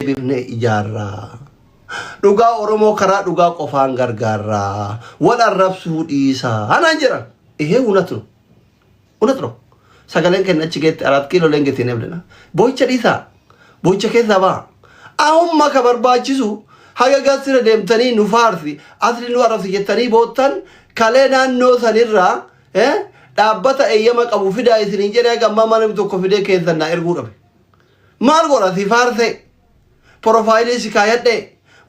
Deebifnee ijaarraa. Dhugaa Oromoo karaa dhugaa qofaan gargaarraa. Wal arrabsuu dhiisaa. Anaan jedhan. ይሄ እውነት ነው። እውነት ነው። Sagaleen kenna achi geetti አራት ኪሎ leen geetti nebdena. Boo'icha dhiisaa. Boo'icha keessaa ba'a. Ahumma ka barbaachisu haga gasira deemtanii nu faarsi asli nu arrabsi jettanii boottan kalee naannoo sanirraa dhaabbata eeyyama qabu fidaa isiniin jedhee haga ammaa mana tokko fidee keessan naa erguu dhabe. Maal godha si faarsee? Profile si kaayadhe,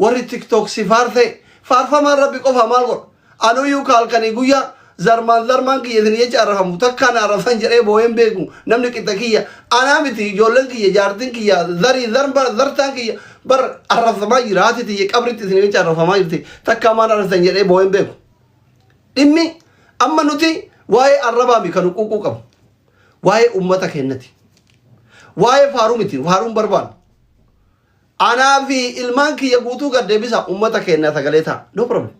warri TikTok si faarse, faarfamaan Rabbi qofa maal godha? Anuyyuu kaalkanii guyyaa zarmaan zarmaan kiyya isin jecha arrafamu takkaan arrafan jedhee boo'een beeku. Namni qixa kiyya anaa miti, ijoolleen kiyya, jaartiin kiyya, zarii zartaan kiyya bar arrafamaa jira. Haati tiyya qabritti isin jecha arrafamaa jirti. Takkaa maal arrafsan jedhee boo'een beeku. Dhimmi amma nuti waa'ee arrabaa mi kan quuquu qabu waa'ee ummata kennati, waa'ee faaruu miti. Faaruun barbaadu anaa fi ilmaan kiyya guutuu gad deebisa. Ummata keenya sagalee ta'a, no problem.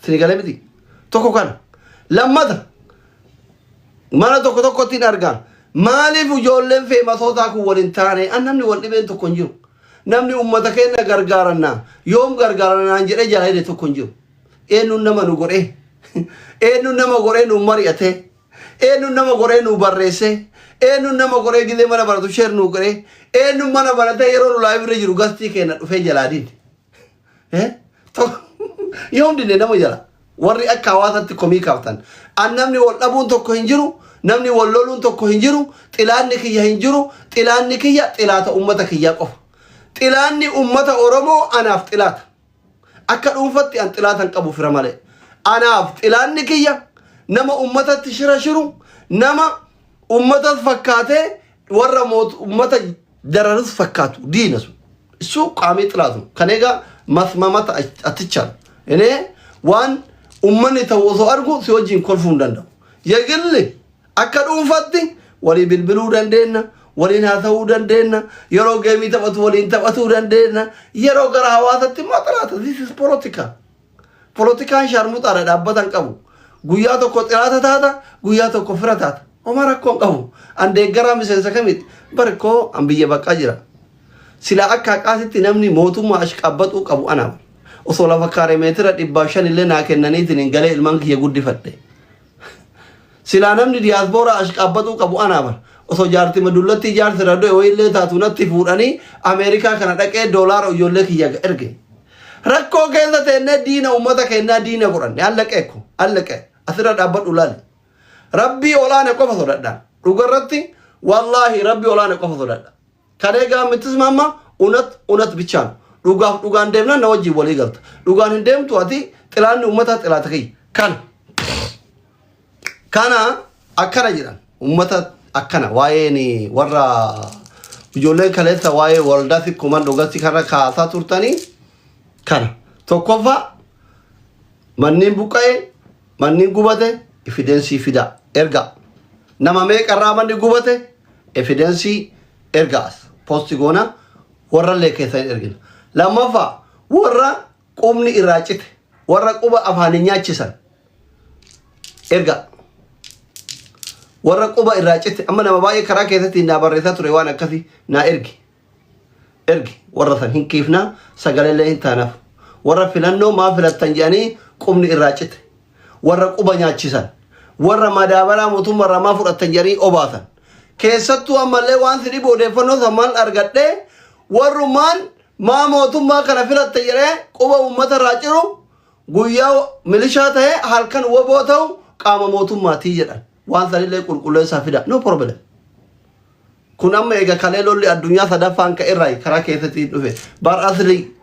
Sini galee miti? Tokko kana. Lammata, mana tokko tokkotti hin argaa, maaliif ijoolleen feemasootaa kun waliin taane? An namni wal dhibeen tokko hin jiru. Namni ummata keenya gargaarannaa, yoom gargaarannaan jedhee jala hidhe tokko hin jiru. Eenyuun nama nu godhee, eenyuun nama godhee nu mari'ate, eenyuun nama godhee nu barreesse, eenyuun nama godhee gizee mana baratu share nu godhee, eenyuun mana baratee yeroo nu live irra jiru guest keenya dhufee jalaa diine? Yoom dinne nama jala? Warri akka hawaasatti komii kaaftan, an namni wal dhabuun tokko hin jiru, namni wal loluun tokko hin jiru. Xilaanni kiyya hin jiru. Xilaanni kiyya xilaata ummata kiyyaa qofa. Xilaanni ummata Oromoo anaaf xilaata. Akka dhuunfatti an xilaata hin qabu fira malee. Anaaf xilaanni kiyya nama ummatatti shira shiru, nama ummatas fakkaatee warra ummata dararus fakkaatu diina sun እሱ ቋሚ ጥላት ነው። ከኔ ጋር መስማማት አትቻልም። እኔ waan ummanni ta'u osoo argu si wajjin kolfuu hin danda'u. የግል akka dhuunfatti walii bilbiluu dandeenya, waliin haasa'uu dandeenya, yeroo game taphatu waliin taphatuu dandeenya. Yeroo gara hawaasatti immoo xilaata. This is ፖለቲካ. Poolitikaan shaarmuxaadha, dhaabbata hin qabu. Guyyaa tokko xilaata taata, guyyaa tokko fira taata. Homaa rakkoo hin qabu. An deeggaraa miseensa kamitti? Barkoo an biyya baqaa jira. Silaa akka haqaasitti namni mootummaa ashqabbaxuu qabu ana. Osoo lafa kaaree meetira 500 illee naa kennaniitiin hin galee ilmaan kiyya guddifadhe. Silaa namni diyaaspooraa ashqabbaxuu qabu ana bar. Osoo jaartii madullatti ijaarsi irra du'e wayillee taatu natti fuudhanii Ameerikaa kana dhaqee doolaara ijoollee kiyya erge. Rakkoo keessa teennee diina uummata keenyaa diina godhanne. Allaqee ko allaqee asirra dhaabbadhu laali. Rabbii olaane qofa sodadha. Dhugarratti wallaahi Rabbii olaane qofa sodadha. ከኔ ጋር የምትስማማ እውነት እውነት ብቻ ነው። Dhugaaf dhugaan deemnaan na wajjin walii galta. Dhugaan hin deemtu ati xilaanni uummataa xilaata kiyya. Kana. Kana akkana jedhan uummata akkana. Waa'een warra ijoolleen kaleessa waa'ee waldaa sikkuman dhugatti kana kaasaa turtanii kana. Tokkoffaa, manneen buqqa'e, manneen gubate evidence fidaa ergaa. Nama meeqarraa manni gubate evidence ergaas post goona, warra illee keessa hin ergina. Lammaffaa, warra qubni irraa cite, warra quba afaanii nyaachisan erga. Warra quba irraa cite amma nama baay'ee karaa keessatti naa barreessaa ture, waan akkasii naa ergi. Ergi warra san hin kiifnaa, sagaleellee hin taanaaf. Warra filannoo maa filattan jedhanii qubni irraa cite. Warra quba nyaachisan. Warra madaabaraa mootummaa irraa maa fudhattan jedhanii obaasan. Keessattuu ammallee waan si dhibu odeeffannoo san maal argadhee, warrumaan maa mootummaa kana filatte jedhee quba uummata irraa ciru guyyaa milishaa ta'e halkan woboo ta'u qaama mootummaatii jedhan. Waan sanillee qulqulleessaa fida, no problem. Kun amma eega kalee lolli addunyaa sadaffaan ka'e irraa karaa keessatti dhufe bar. Asli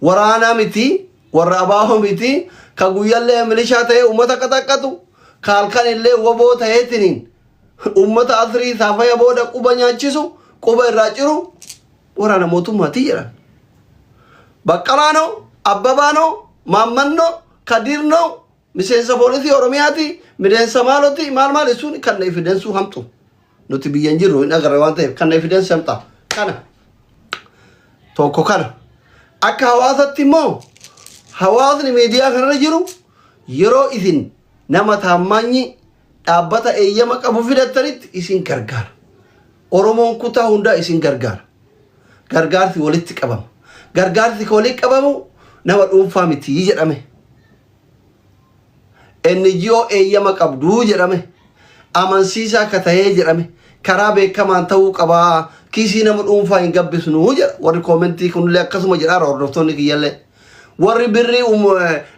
waraanaa miti, warra abaahoo miti, ka guyyallee milishaa ta'e uummata qaxaqqatu, ka halkan illee woboo ta'eetiniin uummata asrii saafaya booda quba nyaachisu, quba irraa ciru waraana mootummaatii jedhan. Baqqalaa ነው, Abbabaa ነው, Maamman ነው, Kadiir ነው, miseensa poolisii Oromiyaati, miseensa maaloti, maal maal sun kan evidence hamtu. Nuti biyya hin jirru, hin agarre waan ta'eef kan evidence hamta. Kana. Tokko kana. Akka hawaasatti immoo hawaasni miidiyaa kanarra jiru yeroo isin nama taammaanyi dhaabbata eeyyama qabu fidattanitti isin gargaara. Oromoon kutaa hundaa isin gargaara. Gargaarsi walitti qabama. Gargaarsi ka walitti qabamu nama dhuunfaa miti jedhame. NGO eeyyama qabdu jedhame. Amansiisaa ka tahee jedhame. Karaa beekamaan ta'uu qabaa. Kiisii nama dhuunfaa hin gabbisnu jedha. Warri koomentii kunillee akkasuma jedhaara hordoftoonni kiyyallee. Warri birrii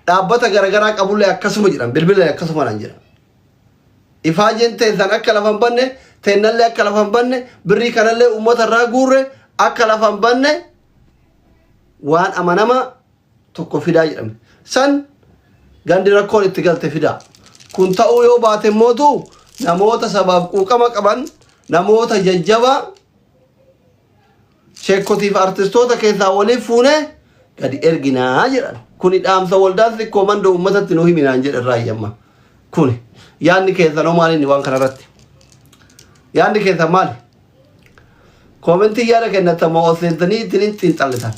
dhaabbata garaagaraa qabullee akkasuma jedhan. Bilbilee akkasuma naan jedhan. Ifaajeen teessan akka lafa hin banne, teennallee akka lafa hin banne, birrii kanallee uummata irraa guurre akka lafa hin banne waan amanamaa tokko fidaa jedhame. San gandi rakkoon itti galte fidaa. Kun ta'uu yoo baate mootu namoota sabaaf quuqama qaban, namoota jajjabaa sheekkotiif artistoota keessaa waliif fuunee gadi erginaa jedhan. Kuni dhaamsa waldaan sikkoo mandoo uummatatti nu himinaan jedhe irraa amma. Kuni yaadni keessan hoo maali inni waan kanarratti? Yaadni keessan maali? Koomentii yaada kennatan moo ol seentanii ittiin hin xiinxallitan?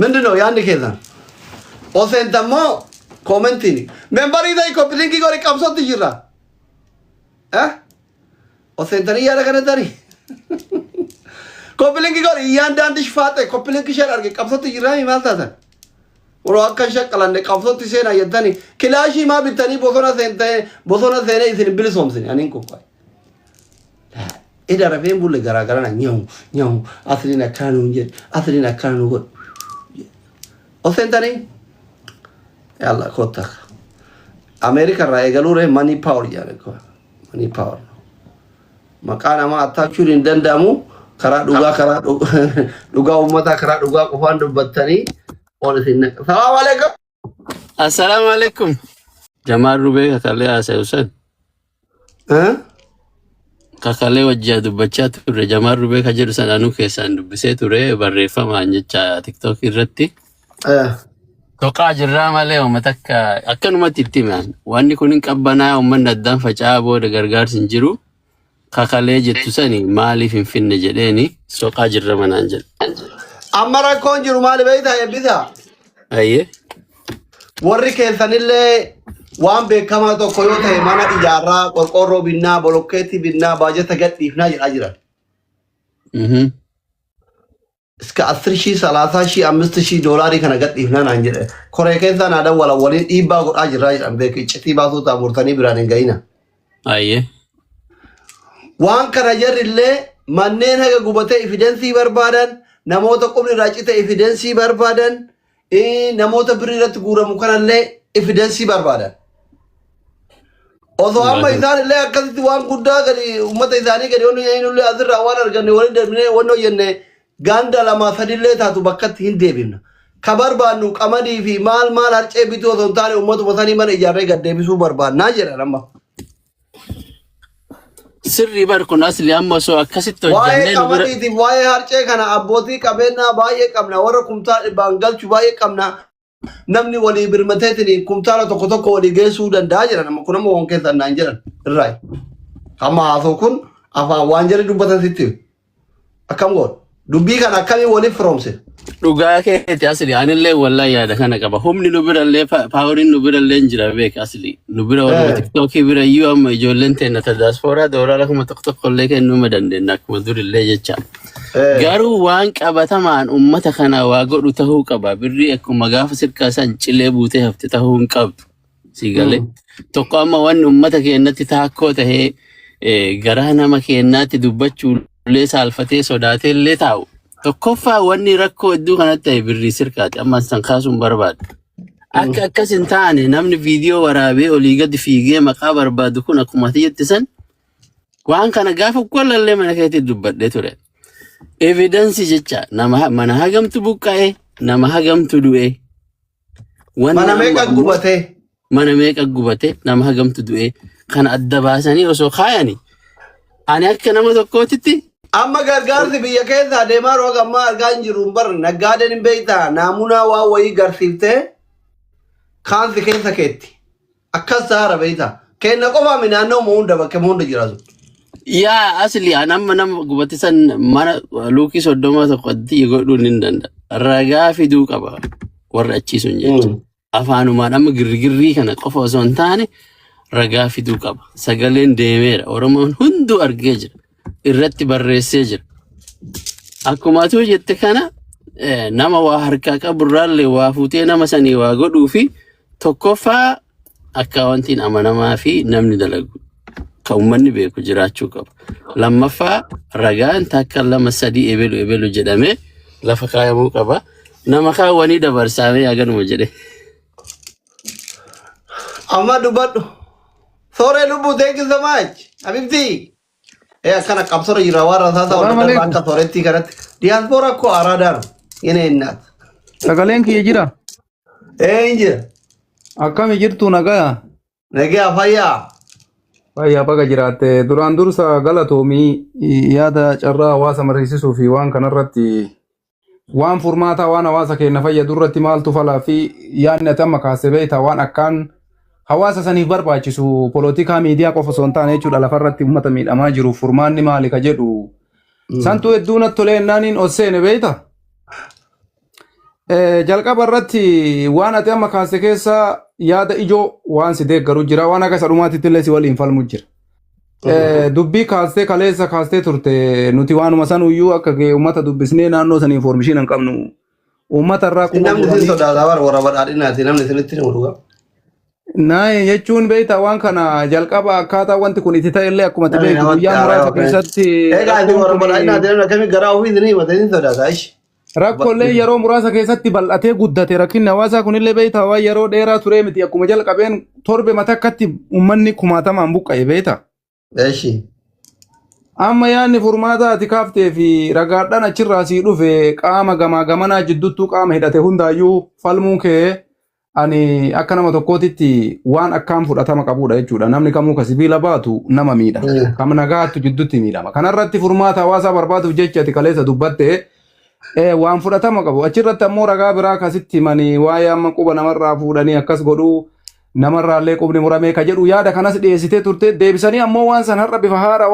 ምንድን ነው yaadni keessan? Ol seentan moo koomentiin? Membarii ta'e copy linkii godhi qabsootti jirra. Eh? Ol seentanii yaada kennatanii? Copy linkii godhi iyyaan daandii faaxe copy linkii isheen arge qabsootti jirraa maal taatan? Yeroo akka hin shaqqalanne qabsootti seenaa jettanii kilaashii maa bittanii bosona seentee bosona seenee isin hin bilisoomsine aniin kun qoy. Ida rafeen bulle garaa garana nyahu nyahu asliin akkana nuun jedhe asliin akkana nu godhe. Ol seentanii? Yalla kottaa. Ameerika irraa eegaluu ree money power jedhame money power. Maqaa namaa attaachuun hin danda'amu karaa dhugaa karaa dhugaa uummataa karaa dhugaa qofaan dubbattanii ol isin naqa. Salaamu alaikum. Assalaamu alaikum. Jamaal Rubee kakalee haasa'u san. Eh? Kakalee wajjin dubbachaa turre Jamaal Rubee ka jedhu san anuu keessaan dubbisee ture barreeffamaan jecha TikTok irratti. Eh. Toqaa jirraa malee uummata akka akkanumatti itti himan. Wanni kun hin qabbanaa uummanni addaan faca'aa booda gargaarsi hin jiru. Kakalee jettu sani maaliif hin finne jedheeni soqaa jirra manaan jedhe. Amma rakkoon jiru maali beektaa eebbisaa? Ayyee. Warri keessanillee waan beekamaa tokko yoo ta'e mana ijaarraa, qorqoorroo binnaa, bolokkeetti binnaa, baajata gadhiifnaa jedhaa jiran. እስከ አስር ሺህ ሰላሳ ሺህ አምስት ሺህ doolaarii kana gadhiifnaa naan jedhe. Koree keessaa naa dawwala waliin dhiibbaa godhaa jirraa jedhan beeku iccitii baasuu ta'a murtanii biraan hin ga'ina. Ayyee. Waan kana jarrillee manneen haga gubatee evidensii barbaadan, namoota qubni irraa cite evidensii barbaadan, namoota birrii irratti guuramu kanallee evidensii barbaadan. Osoo amma isaan illee akkasitti waan guddaa gadi uummata isaanii gadi wanni eenyullee asirraa waan arganne waliin darbinee wanni hojjenne ganda lama sadillee taatu bakkatti hin deebifna. Ka barbaannu qamadii fi maal maal harcee bituu osoo hin taane uummatuma sanii mana ijaarree gad deebisuu barbaannaa jedhan amma. Sirrii bar kun asli amma osoo akkasitti Waa'ee hojjannee nu bira qamadiitiif waa'ee harcee kana abbootii qabeenyaa baay'ee qabna warra kumtaa dhibbaan galchu baay'ee qabna namni walii birmateetiin kumtaala tokko tokko walii geessuu danda'a jedhan amma kun amma waan keessan naan jedhan irraa. Amma haasoo kun afaan waan jarri dubbatan sitti himu. Akkam goon dubbii kana akkamii waliif firoomse? Dhugaa keeti asli anillee wallahi yaada kana qaba. Humni nu birallee poweriin nu birallee hin jira beek asli. Nu bira warra TikTokii bira iyyuu amma ijoolleen teenya ta daaspooraa doolaara 1000 illee kennuu ma dandeenya akkuma durillee jecha. Garuu waan qabatamaan uummata kana waa godhu tahuu qaba. Birrii akkuma gaafa sirkaa san cilee buutee hafte tahuu hin qabdu. Si galee. Tokko amma wanni uummata keenyatti taakkoo tahee garaa nama keenyaatti dubbachuullee saalfatee sodaatee illee taa'u. Tokkoffaa wanni rakkoo hedduu kanatti ta'e birrii sirkaati. Amma san kaasuun barbaada. Akka akkas hin taane namni viidiyoo waraabee olii gadi fiigee maqaa barbaadu kun akkuma ati jette san waan kana gaafa gollallee mana keetti dubbadhee ture. Evidensii jecha nama mana hagamtu buqqa'e nama hagamtu du'e. Wanni Mana amma meeqa ammoo gubatee? Mana meeqa gubate nama hagamtu du'e kana adda baasanii osoo kaayani ani akka nama tokkootitti. Amma gargaarsi biyya keessaa deemaa yeroo ammaa argaa hin jiru hin barre naggaadeen hin beektaa naamunaa waan wayii garsiiftee kaansi keessa keetti. Akkas saara beektaa. Kenna qofaa mi naannoo moo hunda bakka moo hunda jiraatu. Yaa asli an amma nama gubate san mana luukii 30 tokko adii godhuun hin danda'a. Ragaa fiduu qaba warri achii sun jecha. Afaanumaan amma girgirrii kana qofa osoo hin taane ragaa fiduu qaba. Sagaleen deemeera. Oromoon hunduu argee jira. Irratti barreessee jira. Akkuma atuu jette kana nama waa harkaa qaburraallee waa fuutee nama sanii waa godhuu fi tokkoffaa akkaawwantiin amanamaa fi namni dalagu kan uummanni beeku jiraachuu qaba. Lammaffaa ragaan takka lama sadii ebelu ebelu jedhamee lafa kaayamuu qaba. Nama kaawwanii dabarsaamee haganuma jedhe. Amma dubbadhu. Sooree lubbuu, thank you so much. Habibti. Akkana qabsora jira waan rasaasa wal Salaam darba alaikum. akka soorettii kanatti. Diyaaspoora akkoo araadaan. Yene innaat. Sagaleen kiyya jira. Hin jira. Akkami jirtu, nagaya? Nagaa fayyaa. Fayyaa, baga jiraatte. Duraan dursa galatoomii, yaada carraa hawaasa mariisisuu fi waan kanarratti waan furmaataa waan hawaasa keenya fayyadu irratti maaltu falaa fi yaadni ati amma kaase beektaa waan akkaan hawaasa saniif barbaachisu, polotikaa miidiyaa qofa osoo hin taane jechuudha, lafarratti uummata miidhamaa jiru furmaanni maali ka jedhu. Santuu hedduu natti tolee ennaaniin ol seene beekta. Jalqaba irratti waan ati amma kaaste keessa yaada ijoo waan si deeggaru jira, waan akka isa dhumaatitti illee si waliin falmu jira. Dubbii kaastee kaleessa kaastee turte, nuti waanuma sanuyyuu akka kee uummata dubbisnee naannoo sanii information hin qabnu. Uummata irraa quba Namni isin muranii sodaata bara warra badhaadhinaati, namni isinitti himu dhugaa. Naaye jechuun beektaa, waan kana jalqaba akkaataa wanti kun itti ta'e illee akkuma ati Namni beektu namatti guyyaa haaraa muraasa yookaan. keessatti Egaa isin rakkoon warra kun badhaadhinaati, namni akkamii garaa ofii isinii himate isin sodaata ishi. Rakkoolee yeroo muraasa keessatti bal'atee guddate, rakkinni hawaasaa kunillee beektaa waan yeroo dheeraa ture miti, akkuma jalqabeen torbe matakkatti uummanni kumaatamaan buqqa'e beektaa. Eshi. Amma yaadni furmaata ati kaaftee fi ragaadhaan achirraa sii dhufe qaama gamaa gamanaa jidduttuu qaama hidhate hundaayyuu falmuun kee ani akka nama tokkootitti waan akkaan fudhatama qabudha jechuudha. Namni kamuu ka sibiila baatu nama miidha. Kam nagaattu jidduutti miidhama. Kanarratti furmaata hawaasaa barbaaduuf jecha ati kaleessa dubbatte waan fudhatama qabu. Achirratti ammoo ragaa biraa kasitti himanii waa'ee amma quba namarraa fuudhanii akkas godhuu, namarraallee qubni muramee ka jedhu yaada kanas dhiyeessitee turte, deebisanii ammoo waan san har'a bifa haara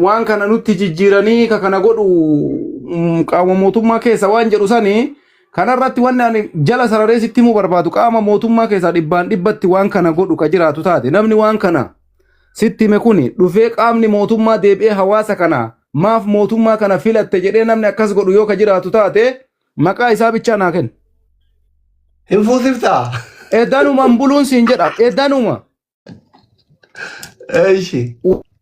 waan kana nutti jijjiiranii ka kana godhu qaama mootummaa keessa waan jedhu sani. Kanarratti wanni ani jala sararee sitti himuu barbaadu, qaama mootummaa keessaa dhibbaan dhibbatti waan kana godhu ka jiraatu taate, namni waan kana sitti hime kuni dhufee qaamni mootummaa deebi'ee hawaasa kana maaf mootummaa kana filatte jedhee namni akkas godhu yoo ka jiraatu taate, maqaa isaa bichaa naa kenna. Hin fuusiftaa? Edanumaan buluun siin jedha, edanuma. Eshi.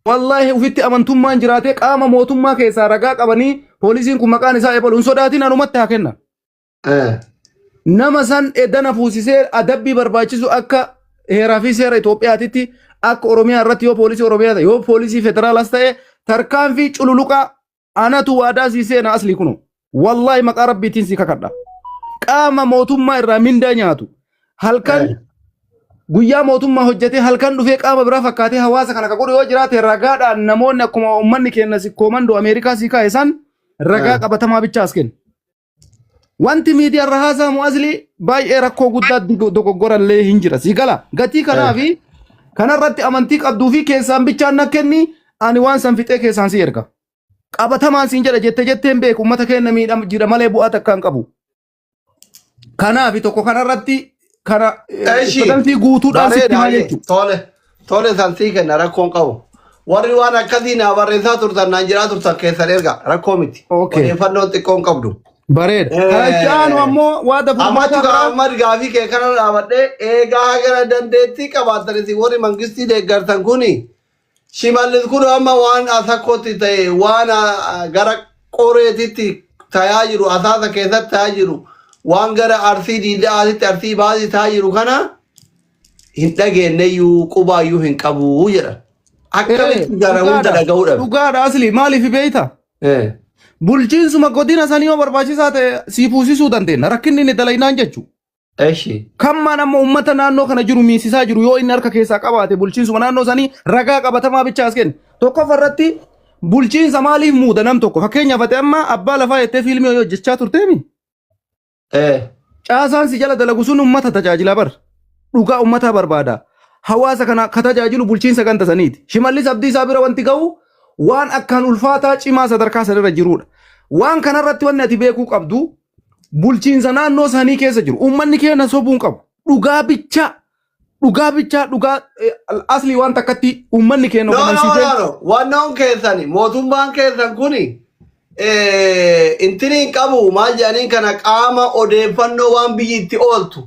Wallaahi ufitti amantummaan jiraatee qaama mootummaa keessaa ragaa qabanii poolisiin kun maqaan isaa ebalu hin sodaatin, anumatti haa kenna. Nama san edana fuusisee adabbii barbaachisu akka heeraa fi seera Itoophiyaatitti, akka Oromiyaa irratti yoo poolisii Oromiyaa ta'e, yoo poolisii federaalaas ta'e, tarkaanfii cululuqaa anatu waadaa sii seena asli kuno. Wallaahi maqaa rabbiitiin si kakadha. Qaama mootummaa irraa mindaa nyaatu halkan guyyaa mootummaa hojjetee halkan dhufee qaama biraa fakkaatee hawaasa kana ka godhu yoo jiraate, ragaadhaan namoonni akkuma uummanni keenya sikkoomandoo Ameerikaa sii kaa'e san ragaa qabatamaa bicha as kenna. Wanti miidiyaa irra haasa'amu asli baay'ee rakkoo guddaa dogoggorallee hin jira. Sii gala. Gatii kanaa fi kanarratti amantii qabduu fi keessaan bichaan na kenni, ani waan san fixee keessaan si erga. Qabatamaan siin jedha, jette jetteen beeku uummata keenya miidhama jira malee bu'aa takka hin qabu. Kanaaf tokko kanarratti kana Eshi. uffatamtii guutuudhaan sitti himaa Bareeda. jechuudha. Tole. Tole, san sii kenna, rakkoon qabu. Warri waan akkasii naa barreessaa turtan, naan jedhaa turtan, keessan erga, rakkoo miti. Okay. Odeeffannoon xiqqoon qabdu. Bareeda. Kana itti aanu ammoo waada Ammatti furmaataa biraa. Ahmad gaafii kee kana dhaabadhee eegaa hagana dandeettii qabaatan isin warri mangistii deeggartan kuni, Shimallis kun amma waan asakkootti ta'e, waan gara qoreetitti tayaa jiru, asaasa keessatti tayaa jiru, waan gara Arsii Diidaatitti, Arsii Baasii tayaa jiru kana hin dhageenyeyyuu, qubaayyuu hin qabu jedhan. Akkamitti gara hunda Dhugaadha. dhaga'uu dhabe? Dhugaadha asli, maaliif beekta? Bulchiinsuma godina sanii yoo barbaachisaa ta'e sii fuusisuu dandeenya. Rakkinni inni dalaynaan jechuudha. Eshi. Kammaan amma uummata naannoo kana jiru miisisaa jiru yoo inni harka keessaa qabaate, bulchiinsuma naannoo sanii ragaa qabatamaa bichaa as kenna. Tokkoffaa irratti bulchiinsa maaliif muuda nam tokko? Fakkeenyaaf ati amma abbaa lafaa jettee fiilmii hojjechaa turteemi. Caasaan si jala dalagu sun uummata tajaajila bar. Dhugaa uummataa barbaada. Hawaasa kana ka tajaajilu bulchiinsa ganda saniiti. Shimallis Abdiisaa bira wanti ga'u waan akkaan ulfaataa cimaa sadarkaa sanirra jirudha. Waan kanarratti wanni ati beekuu qabdu bulchiinsa naannoo sanii keessa jiru. Uummanni keenya sobuu hin qabu. Dhugaa bichaa, dhugaa bichaa, dhugaa aslii waan takkatti uummanni keenya No, of no, amansiisee no, no. Wannoon keessani, mootummaan keessan kuni Intini hin qabu maal jedhaniin kana qaama odeeffannoo waan biyyi itti ooltu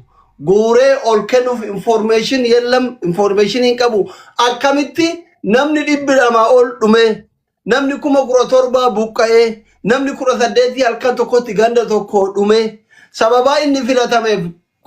guuree ol kennuuf information yellam information hin qabu. Akkamitti namni 200 ol dhume, namni 17,000 buqqa'ee, namni 18 halkan tokkotti ganda tokko dhume, sababaa inni filatameef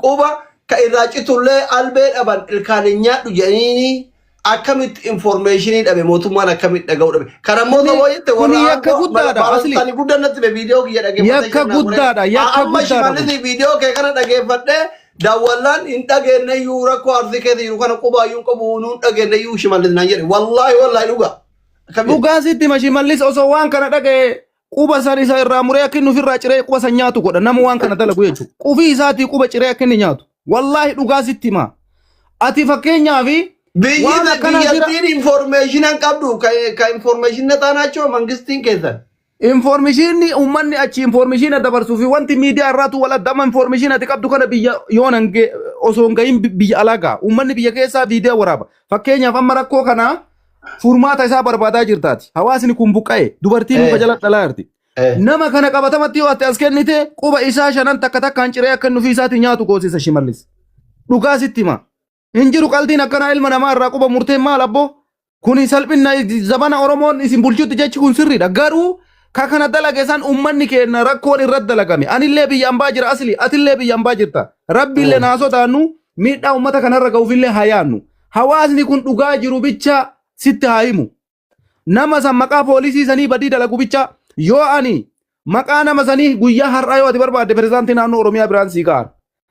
quba ka irraa citullee albee dhaban ilkaan hin nyaadhu jedhaniini, akkamitti informationii dhabe, mootummaan akkamitti dhaga'uu dhabe? Kana immoo Kuni ta'uu jette kuni warra yakka aangoo guddaadha asli. balastani guddaa natti hime viidiyoo kiyya dhaggeeffatee Yakka jennaan godhe. guddaadha yakka Amma guddaadha kun. Shimallis viidiyoo kee kana dhaggeeffadhee daawwallaan hin dhageenye iyyuu, rakkoo Arsii keessa jiru kana qubaayyuu hin qabu, nuun dhageenye iyyuu Shimallis naan jedhe. Wallaahi wallaahi dhugaa. Akkam jedhe? Dhugaa sitti hima, Shimallis osoo waan kana dhaga'e quba san isa irraa muree akka inni ofirraa ciree quba san nyaatu godha, nama waan kana dalagu jechuudha. Qufii isaatii quba ciree akka inni nyaatu. Wallaahi dhugaa sitti hima. Ati fakkeenyaaf Biyyi waan akkanaa jira. Biyyattiin information hin qabdu ka information taanaachoo mangistiin keessan. Informishinni uummanni achi informishina dabarsuu fi wanti miidiyaa irraatu wal adda. Amma informishina ati qabdu kana biyya yoon hange osoo hin gahin biyya alaa ga'a. Uummanni biyya keessaa viidiyoo waraaba. Fakkeenyaaf amma rakkoo kana furmaata isaa barbaadaa jirtaati. Hawaasni kun buqqa'e, dubartiin muka jala dhalaa jirti. Nama kana qabatamatti yoo ati as kennite quba isaa shanan takka takkaan ciree akka inni ofii isaatii nyaatu goosisa Shimallis. Dhugaa sitti hima. Hin jiru qaltiin akkanaa, ilma namaa irraa quba murteen maal abboo? Kuni salphina zabana Oromoon isin bulchutti jechi kun sirriidha. Garuu ka kana dalage san uummanni keenya rakkoon irratti dalagame. Anillee biyya ambaa jira asli, atillee biyya ambaa jirta. Rabbiillee naa sodaannu, miidhaa uummata kanarra ga'uufillee haa yaadnu. Hawaasni kun dhugaa jiru bicha sitti haa himu. Nama san maqaa poolisii sanii badii dalagu bicha yoo ani maqaa nama sanii guyyaa har'aa yoo ati barbaadde pirezidaantii naannoo Oromiyaa biraan sii ga'an.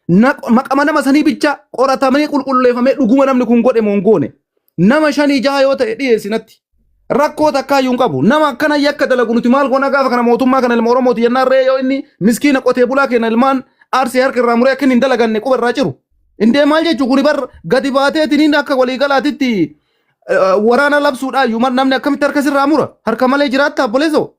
Maqama nama sanii bicha qoratamee qulqulleeffamee dhuguma namni kun godhe moo hin goone. Nama shanii jaha yoo ta'e dhiyeessi natti. Rakkoo takkaa iyyuu hin qabu. Nama akkana yakka dalagu nuti maal goona gaafa kana mootummaa kana ilma Oromooti jennaan ree yoo inni miskiina qotee bulaa keenya ilmaan Arsii harka irraa muree akka inni hin dalaganne quba irraa ciru. Indee maal jechuun kuni bar gadi baateetiin akka waliigalaatitti waraana labsuudhaayyuu namni akkamitti harka sirraa mura? Harka malee jiraatta obboleessoo?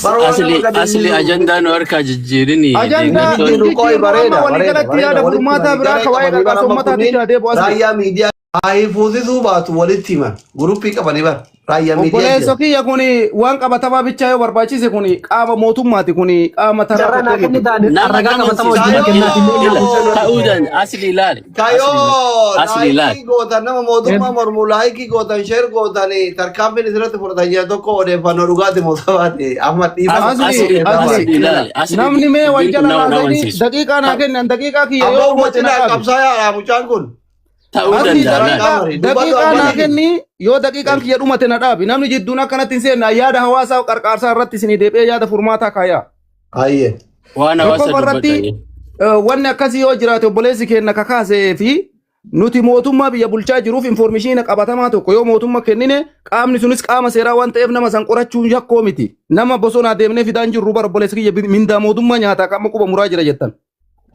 Bara waan Asli nama gadi asli hin ajandaa nu harkaa jijjiirini Ajandaa deeggartoonni. Jijjiiru qo'i jijjiirru amma bareeda bareeda waliigalatti bareeda yaada walitti furmaataa himanii biraa garee ka waa'ee qabanii bara gargaarsa amma uummataatitti kunniin haa deebi'u asli. Raayyaa Miidiyaa haa fuusisuu baatu walitti himan guruppii qabanii bara Raayyaa Miidiyaa Obboleesso jira. kiyya, kuni waan qabatamaa bichaa yoo barbaachise kuni qaama mootummaati, kuni qaama taraa Carraa naa tokkoo miti. kennitaan Nama ragaa qabatamaa amansiisa. wajjin Ila kennaatiin ila ta'uu danda'a. Asli ilaali. Asli Kayoo asli ilaali. laayikii gootan, nama mootummaa mormu laayikii gootan, sheer gootan, tarkaanfiin isirratti fudhatan jira tokko odeeffannoo dhugaati mootummaati Ahmad dhiifama. Asli Asli asli asli ilaali. Asli namni mee wal dubbiin kun jala nama haasa'ini amansiisu. daqiiqaa naa kennan, daqiiqaa kiyya yoo Abbaa dhumate na wajjin dhaabi. qabsaayaadha mucaan kun. Ta'uu Asli danda'a laali. daqiiqaa Qaamari dubbadhu daqiiqaa naa abbaa. kenni, yoo daqiiqaan kiyya dhumate na dhaabi. Namni jidduun akkanatti hin seenne yaada hawaasaa qarqaarsaa irratti isinii deebi'ee yaada furmaataa kaayaa. Ayyee. Waan hawaasa Tokkoffaa irratti dubbatanii. wanni akkasii yoo jiraate obboleessi keenya kakaasee fi nuti mootummaa biyya bulchaa jiruuf informishiina qabatamaa tokko yoo mootummaa kennine, qaamni sunis qaama seeraa waan ta'eef nama san qorachuun yakkoo miti. Nama bosonaa deemnee fidaan jirru bara obboleessi kiyya mindaa mootummaa nyaataa qaama quba muraa jira jettan.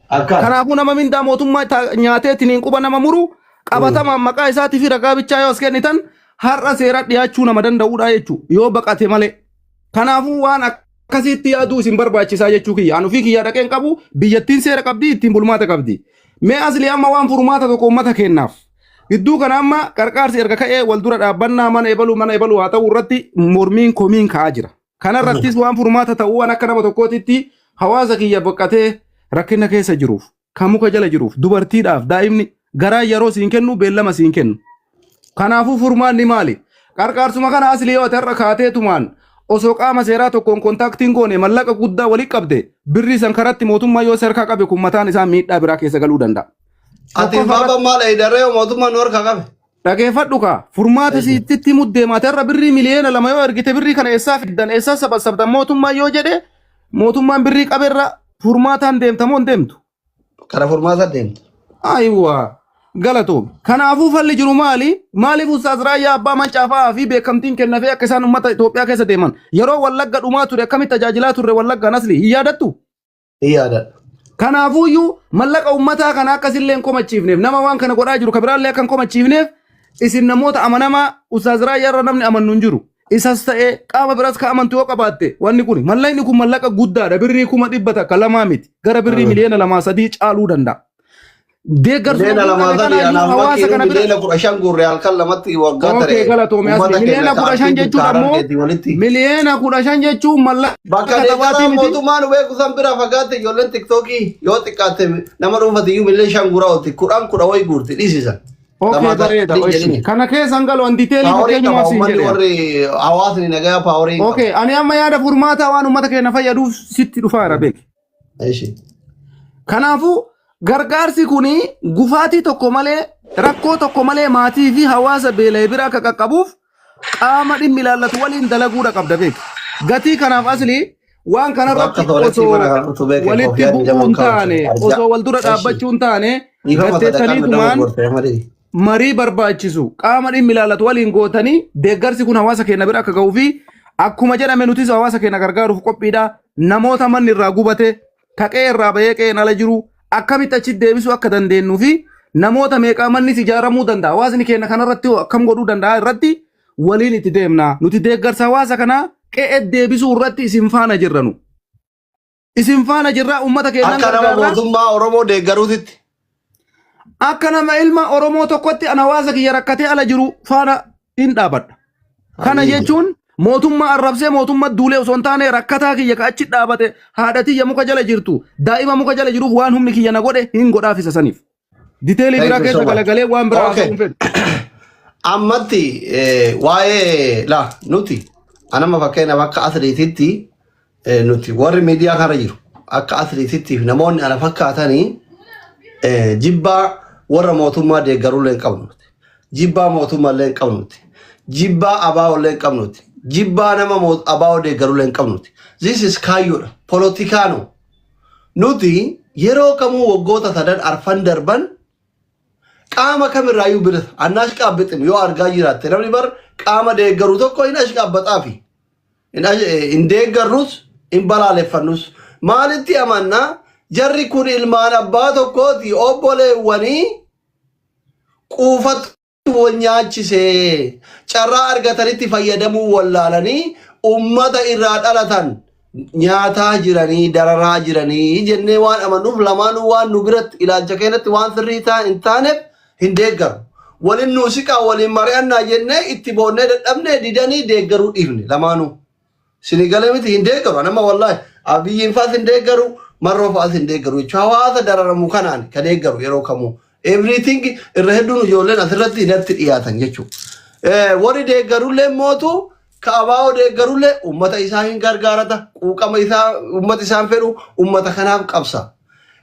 Akkaan. Kanaafuu nama mindaa mootummaa nyaateetiin quba nama muru qabatamaan maqaa isaatii fi ragaa bichaa yoo as kennitan har'a seera dhiyaachuu nama danda'uudha jechuudha yoo baqate malee. Kanaafuu waan akkasitti yaaduu isin barbaachisaa jechuu kiyya. Ani ofii kiyyaa dhaqeen qabu, biyyattiin seera qabdi, ittiin bulmaata qabdi. Mee asli amma waan furmaata tokko uummata kennaaf. Gidduu kana amma qarqaarsi erga ka'ee wal dura dhaabbannaa mana ebaluu mana ebaluu haa ta'u irratti mormiin komiin ka'aa jira. Kanarrattis waan furmaata ta'uu waan akka nama tokkootitti hawaasa kiyya boqqatee rakkina keessa jiruuf, kan muka jala jiruuf, dubartiidhaaf, daa'imni garaa yeroo siin kennu beellama siin kennu. Kanaafuu furmaanni maali? Qarqaarsuma kana asli yoo ati har'a kaateetumaan osoo qaama seeraa tokkoon kontaaktiin goone mallaqa guddaa walitti qabde, birrii san karatti mootummaa yoo harkaa qabe kun mataan isaa miidhaa biraa keessa galuu danda'a. Ati Tokkoffaa baaba maal eedarree mootummaan nu harkaa qabe. Dhageeffadhu kaa, furmaata sitti muddeemaate. Har'a birrii 2 miliyoona yoo ergite, birrii kana eessaa fiddan, eessaa sabasabdan mootummaa yoo jedhe, mootummaan birrii qaberra furmaataan deemta moo hin deemtu? Kara furmaata deemta. Ayiwaa galatoom. Kanaafuu falli jiru maali? Maaliif Ustaaz Raayyaa Abbaa Mancaafaa fi beekamtiin kennafee akka isaan uummata Itoophiyaa keessa deeman yeroo Wallagga dhumaa ture akkamitti tajaajilaa turre Wallaggaan asli hin yaadattu? Hin yaadadha. Kanaafuyyuu mallaqa uummataa kana akkasillee hin komachiifneef, nama waan kana godhaa jiru kabiraallee akka hin komachiifneef, isin namoota amanamaa, Ustaaz Raayyaa irra namni amannu hin jiru. Isas ta'ee qaama biraas ka amantu yoo qabaatte, wanni kun mallaqni kun mallaqa guddaadha, birrii 100,000 lamaa miti, gara birrii 2 miliyoona 3 caaluu danda'a. Deeggarsuma Miliyoona lamaa guurame sadii kanaayyuu anaaf hawaasa makiinuu kana bira miliyoona 15 guurre halkan lamatti waggaa Okay, tare galatoome asli. uummata keenya Miliyoona 15 kaartii jechuun bittaa ammoo harargeetii walitti. miliyoona 15 jechuun mallaqa Bakka taphaati deeggaraa miti. mootummaa nu beeku san bira fagaatte ijoolleen tiktookii yoo xiqqaatte nama dhuunfate iyyuu miliyoona 5 guuraa oolti 10 kudha wayi guurti dhiisisan. Okay, Lamaa bareeda. sadii Oshi. jedhini. Kana keessan galu an diteelii Paaworii qaba fakkeenyumaaf siin uummanni jedhe. warri hawaasni nagayaa paaworii hin qabu. Okay, ani amma yaada furmaataa waan uummata keenya fayyaduuf sitti dhufaara beeki. Eshi. Kanaafuu gargaarsi kun gufaatii tokko malee rakkoo tokko malee maatii fi hawaasa beela'e bira akka qaqqabuuf qaama dhimmi ilaallatu waliin dalaguudha qabda beeki. Gatii kanaaf asli waan kanarratti Bakka tooletti osoo mana kan utubee kee walitti koofiyaan bu'uu jaman hin kaa'u. taane Arjaa. osoo wal dura Eshi. dhaabbachuu hin taane Dhiifama sadaqaan nu dama gatteessaniitumaan gorte malee. marii barbaachisu qaama dhimmi ilaallatu waliin gootanii deeggarsi kun hawaasa keenya bira akka ga'uu fi akkuma jedhame nutis hawaasa keenya gargaaruuf qophiidha. Namoota manni irraa gubate, ka qe'ee irraa bahee qe'een ala jiru akkamitti achi deebisuu akka dandeenyuu fi namoota meeqaa mannis ijaaramuu danda'a. Hawaasni keenya kanarratti hoo akkam godhuu danda'a irratti waliin itti deemna. Nuti deeggarsa hawaasa kanaa qe'ee deebisuu irratti isin faana jirra nu. Isin faana jirra uummata keenyan Akka nama gargaarra. mootummaa Oromoo deeggaruutitti. Akka nama ilma Oromoo tokkotti an hawaasa kiyya rakkatee ala jiru faana hin dhaabadha. Kana Habiibi. jechuun mootummaa arrabsee mootummaa duulee osoo hin taane rakkataa kiyya ka achi dhaabate haadha tiyya muka jala jirtu daa'ima muka jala jiruuf waan humni kiyya na godhe hin godhaaf isa saniif. Diteelii Thank biraa you keessa so much. galagalee waan biraa Okay. haasa'uu hin fedhu. Ammatti waa'ee la nuti anama fakkeenyaaf akka atleetitti nuti warri miidiyaa kana jiru akka atleetitti fi namoonni ana fakkaatanii jibbaa warra mootummaa deeggaruu illee hin qabnu. Jibbaa mootummaa illee hin qabnu. Jibbaa abaa'oo illee hin qabnu. Jibbaa nama abaa'oo deeggaruu illee hin qabnu. This is kaayyoodha. Poolotikaano. Nuti yeroo kamuu waggoota sadan arfan darban qaama kamirraayyuu bilisa. Anna ashqaabbixim yoo argaa jiraatte namni bar qaama deeggaru tokko hin ashqaabbaxaafi. Hin deeggarrus hin balaaleffannus. Maalitti amannaa jarri kun ilmaan abbaa tokkooti obboleewwanii quufatu wal nyaachisee carraa argatanitti fayyadamuu wallaalanii ummata irraa dhalatan nyaataa jiranii dararaa jiranii jennee waan amannuuf lamaanuu waan nu biratti ilaalcha keenyatti waan sirrii hin taaneef hin deeggaru. Waliin nuu siqaa waliin mari'annaa jennee itti boonnee dadhabnee didanii deeggaruu dhiifne lamaanuu. Sini galee miti hin deeggaru. Anama wallaahi Abiyyiin faas hin deeggaru Marroo faas hin deeggaru jechuudha. Hawaasa dararamu kanaan ka deeggaru yeroo kamuu. Everything irra hedduun ijoolleen asirratti natti dhiyaatan jechuudha. Warri deeggarullee mootu ka abaa'oo deeggarullee uummata isaa hin gargaarata. Quuqama isaa uummata isaan fedhu uummata kanaaf qabsa.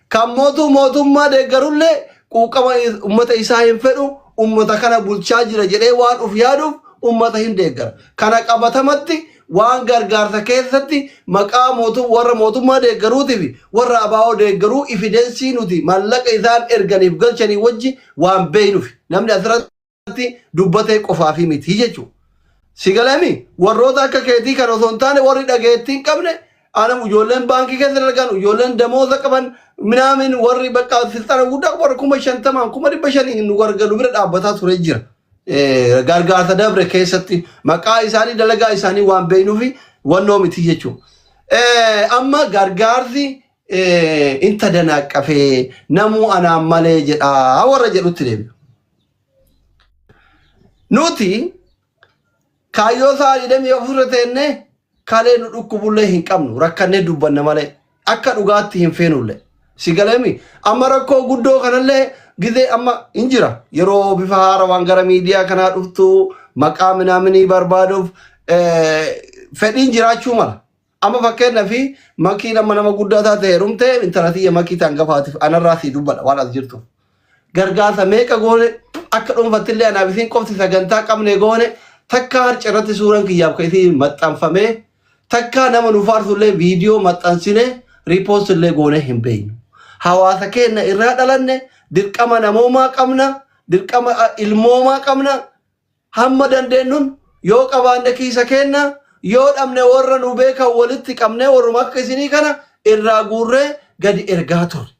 Kan mootu mootummaa deeggarullee quuqama uummata isaa hin fedhu uummata kana bulchaa jira jedhee waan uf yaaduuf uummata hin deeggara. Kana qabatamatti waan gargaarsa keessatti maqaa warra mootummaa deeggaruutii fi warra abaa'oo deeggaruu evidence nuti maallaqa isaan erganiif galchanii wajji waan beeynuuf namni asirratti dubbatee qofaafi miti jechuudha. Si galami warroota akka keetii kan osoo hin taane warri dhageettii hin qabne anam ijoolleen baankii keessa dalagan ijoolleen damooza qaban minaamin warri bakka silxaana guddaa warra 50,000 500,000 nu gargaaru bira dhaabbataa ture jira. Gargaarsa dabre keessatti maqaa isaanii dalagaa isaanii waan beeknuufi wannoo miti jechuudha. Amma gargaarsi inta danaqqafee namuu anaan malee jedhaa warra jedhutti deebi'a. Nuti kaayyoo isaa 24 irra teennee kalee nu dhukkubullee hin qabnu rakkannee dubbanna malee akka dhugaatti hin feenullee. Si galeemi amma rakkoo guddoo kanallee gizee amma hin jira yeroo bifa haarawaan gara miidiyaa kanaa dhuftu maqaa minaaminii barbaaduuf fedhiin jiraachuu mala. Amma fakkeenyaaf makiin amma nama guddaa taate heerumte intala tiyya makii ta'an gafaatiif anarraa si dubbadha waan as jirtu. Gargaarsa meeqa goone akka dhuunfattillee anaaf isiin qofti sagantaa qabne goone takka harca irratti suuraan kiyyaaf kan isiin maxxanfamee takka nama nu faarsullee viidiyoo maxxansine repost illee goone hin beeknu. Hawaasa keenya irraa dhalanne dirqama namoomaa qabna dirqama ilmoomaa qabna hamma dandeenyuun yoo qabaanne kiisa kenna yoo dhabne warra nu beekan walitti qabnee warruma akka isinii kana irraa guurree gadi ergaa turre.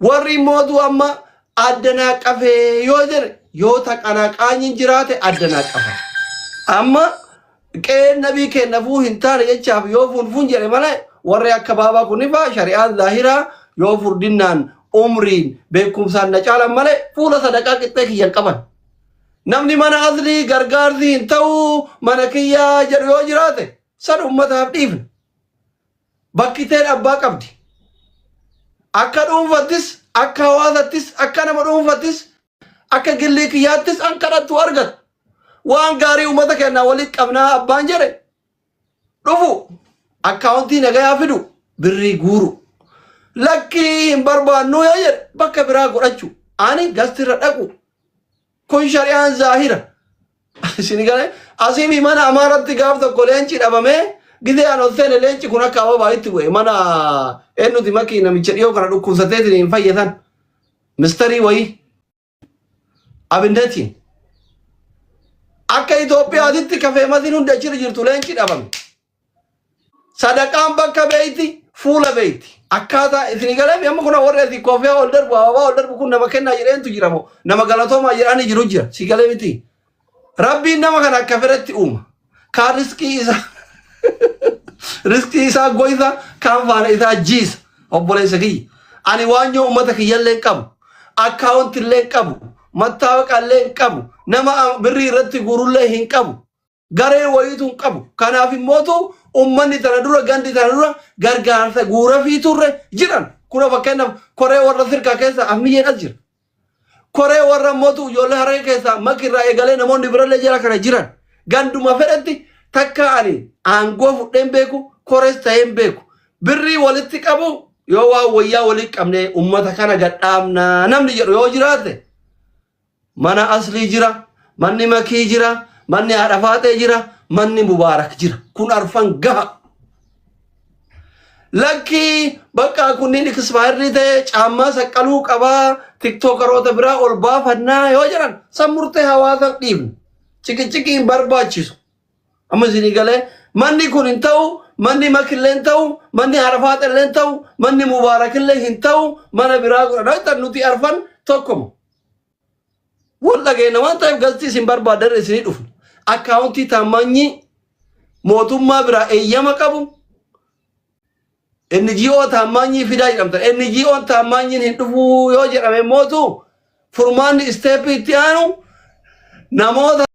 Warri mootu amma addanaa qafee yoo jedhe yoo taqanaqaanyiin jiraate addanaa qafa. Amma qe'een nabii kennafuu hin taane jechaaf yoo funfun jedhe malee warri akka baabaa kunifaa shari'aan zaahiraa Yoo furdinnaan, umriin, beekumsaan na caalan malee fuula sadaqaa qixxee kiyya hin qaban. Namni mana aslii gargaarsi hin ta'u mana kiyyaa jedhu yoo jiraate san ummataaf dhiifna. Bakki teen abbaa qabdi. Akka dhuunfattis, akka hawaasattis, akka nama dhuunfattis, akka gillii kiyyaattis an kadhattu argatu. Waan gaarii ummata keenyaa walitti qabnaa abbaan jedhe dhufu akkaawuntii nagayaa fidu birrii guuru. Lakkii hin barbaannu yoo jedhe bakka biraa godhachu. Ani gastirra dhaqu. Kun shari'aan zaahira. Isin galee asiimi mana Amaaratti gaaf tokko leenci dhabamee gizee an ol seene leenci kun akka ababaa itti bu'e mana eenyuti makii namicha dhiyoo kana dhukkubsateetiin hin fayyatan. Mistarii wayii abindatiin akka Itoophiyaatitti kafeematiin hundi achirra jirtu leenci dhabame. Sadaqaan bakka beeyti, fuula beeyti. Akkaataa isin galee amma kun warri asii koofiyaa ol darbu, ababaa ol darbu kun nama kennaa jedheentu jira moo nama galatoomaa jedhanii jiru jira. Si galee miti. Rabbiin nama kana akka fedhetti uuma. Kaan riskii isaa goysa, kaan faana isaa jiisa. Obboleessa kiyya. Ani waanyoo uummata kiyyallee hin qabu. Akkaawuntillee hin qabu. Mattaawaqallee hin qabu. Nama birrii irratti guurullee hin qabu. Garee wayiitu hin qabu. Kanaaf immootu uummanni tana dura gandi tana dura gargaarsa guurafii turre jiran. Kuna fakkeenyaaf koree warra sirkaa keessa ammiyyeen as jira. Koree warra immootu ijoollee hararee keessaa makirraa eegalee namoonni birallee jala kana jiran. Ganduma fedhetti takka ani aangoo fudheen beeku korees ta'een beeku. Birrii walitti qabu yoo waan wayyaa walitti qabne uummata kana gadhaabna namni jedhu yoo jiraate mana aslii jira, manni makii jira, manni haadha faaxee jira, manni mubaarak jira. Kun arfan gaha. Lakkii bakka kunniin expire ta'e caammaa saqqaluu qabaa tiktookaroota biraa ol baafannaa yoo jedhan san murtee hawaasa dhiibna. Ciqiciqii hin barbaachisu. Amma isinii galee manni kun hin ta'u, manni makillee hin ta'u, manni haadha faaxellee hin ta'u, manni mubaarakillee hin ta'u, mana biraa godhadha. Nuti arfan tokkoma. Wal dhageenya waan ta'eef galtii isin barbaadan isinii dhufu. Akkaawuntii taammanyi mootummaa biraa eeyyama qabu NGO taammaanyii fidaa jedhamtan. NGO'n taammaanyiin hin dhufuu yoo jedhame mootu furmaanni step itti aanu namoota